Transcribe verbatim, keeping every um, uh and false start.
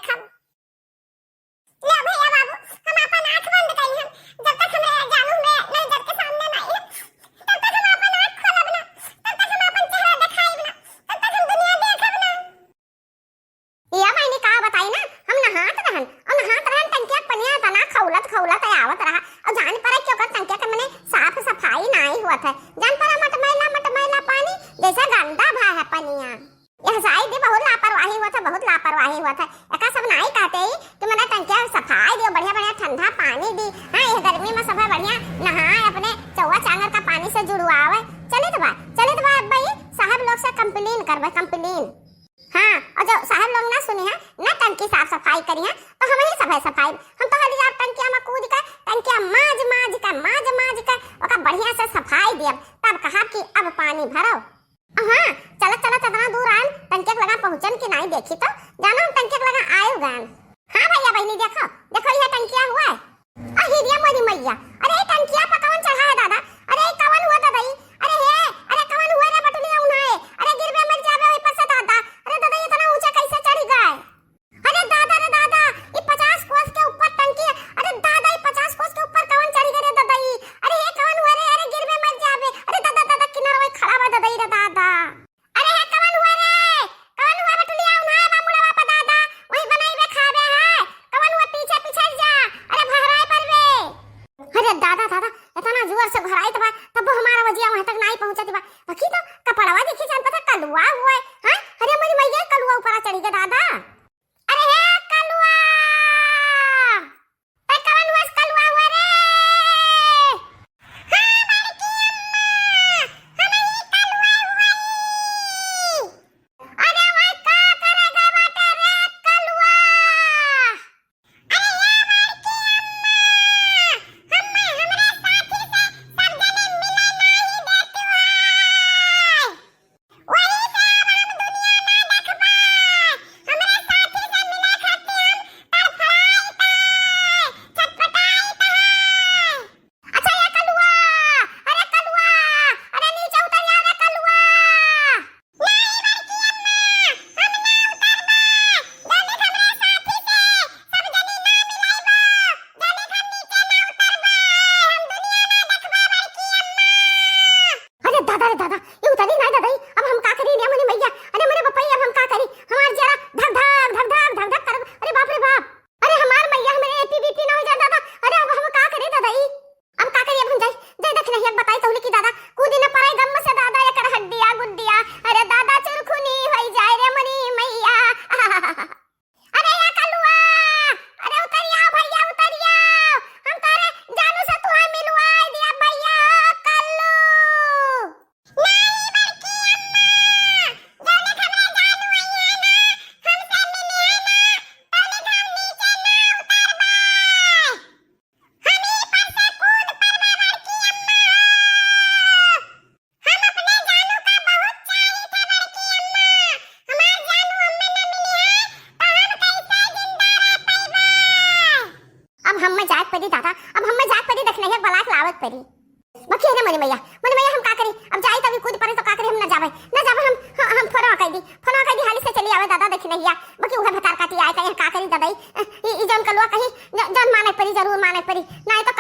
देखब। ले भैया बाबू, हम आपन आँख बंद करी हम, जब तक हमरे जानू हमरे नजर के सामने ना आई, तब तक हम आपन आँख खोलब ना, तब तक हम आपन चेहरा देखाइब ना, तब तक हम दुनिया देखब ना। या बहिनी का बताई ना, हम नहात रहन, और नहात रहन टंकिया के पनिया तना खौलत खौलत आवत रहा, और जान पड़े कि ओकर टंकिया के मने साफ सफाई नाई होत है, जान पड़ा मटमैला मटमैला पानी, जैसे गंदा भा है पनिया। यह साई दी बहुत लापरवाही होत है, बहुत लापरवाही होत है। एका सब नाई कहते ही कि मने टंकिया सफाई दियो, बढ़िया बढ़िया ठंडा पानी दी। हाँ, यह गर्मी में सब है बढ़िया नहाए, अपने चौवा चांगर का पानी से जुड़वावे। चलित बा, चलित बा अब्बा, ई साहब लोग से complain करबे, complain। हाँ, और जो साहब लोग ना सुनी है, ना टंकी साफ सफाई करी है, तो हम ही सब है सफाई। हम तो हर यार टंकिया में कूद के टंकिया माज माज के, माज माज के ओका बढ़िया से सफाई दियब, तब कहब कि अब पानी भरो। हाँ, चलत चलत इतना दूर आयल, टंकिया के लगा पहुँचन कि नाई देखी तो, जानो हम टंकिया के लगा आयल गन। हाँ भैया बहिनी, देखो, देखो, यह टंकिया हुआ है। अहि रे मोरी मैया, अरे ई टंकिया पर कवन चढ़ा है दादा? अरे ई कवन हुआ दादा ई? अरे हे, अरे कवन हुआ रे बटुलिया उन्हाए? अरे गिरबे मर जाबे ओहि पर से दादा। अरे दादा, इतना ऊंचा कैसे चढ़ गए? अरे दादा रे दादा, ई पचास कोस के ऊपर टंकी है। अरे दादा, ई पचास कोस के ऊपर कवन चढ़ गए रे दादा ई? अरे हे कवन हुआ रे? अरे गिरबे मर जाबे। अरे दादा, दादा, किनारवा खड़ा बा दादा ई रे दादा। अरे हे कवन हुआ रे? कवन हुआ बटुलिया उन्हाए बा मुड़वा पर दादा? वही बनाई बे खाबे है। कवन हुआ पीछे पीछे जा। अरे भहराए पर बे। अरे दादा, दादा, इतना जोर से भराइत बा, तब हमारा वजिया वहाँ तक नाई पहुँचत बा। बाकी तो कपड़वा देखी जान पता कलुआ हुआ है। हाँ? अरे मोरी मैया, कलुआ ऊपर चढ़ी गया दादा। अरे हे कलुआ, ए कवन हुआ कलुआ हुआ रे? हाँ बड़की अम्मा, हम ही कलुआ हुआ ही। अरे वही का करे गए बाटे रे कलुआ? अरे या बड़की अम्मा, हम्मे, हमरे साथी से सब जने मिले नाही देतू है। वही से अब हम दुनिया ना देखबे। हमरे साथी से मिले खातिर हम तड़फड़ाइत है, छटपटाइत है। अच्छा ये कलुआ, अरे कलुआ, अरे नीचे उतर जा रे कलुआ। नाही बड़की अम्मा, हम ना उतरबे। जौने हमरे साथी से सब जनी ना मिलइबो, जौने हम नीचे ना उतरबे, हम दुनिया ना देखबे बड़की अम्मा। अरे दादा रे दादा, ई उतरी ना दादा ई, अब हम का करी रे मोरी मैया, अरे मोरे बपई, अब हम का करी, हमार जियरा धक धक धक धक धक धक करत, अरे बाप रे बाप। अरे हमार मैया, हमरे एपी बीपी ना हो जाए दादा। अरे अब हम का करी दादा ई? अब का करी, अब हम जाई, जाई दखिनहिया के बताई तहुले कि दादा कूदी न पड़े गम से दादा एकर हड्डिया गुड्डिया। अरे दादा चुरखुनी होई जाए रे मोरी मैया। अरे या कलुआ, अरे उतरिया भैया उतरिया, हम तोरे जानू से तुहा मिलवाई दिया भैया कल्लू। नाही बड़की अम्मा, जौने हमरे जानू आई है ना, हमसे मिली है ना, तौने हम नीचे ना उतरबे। हम ई पर से कूद पड़बे बड़की अम्मा। हम अपने जानू का बहुत चाहित है बड़की अम्मा। हमार जानू हमें ना मिली है, तो हम कैसे जिंदा रह पइबे? अब हम्मे जाए के पड़ी दादा, अब हम्मे जाए के पड़ी, दखिनहिया के बलाक लावे के पड़ी। बाकी है ना मोरी मैया, मोरी मैया हम का करी? अब जाई तभी कूद पड़े तो का करी, हम ना जाबे, ना जाबे हम, हम, हम फोनवा कइ दी, फोनवा कइ दी, हाली से चली आवे दादा दखिनहिया। बाकी उहे भतार काटी आए कहीं का करी दादा ई, ई, ई जौन कलुआ कहीं, ज-, जौन माने पड़ी, जरूर माने पड़ी, नाहीं तो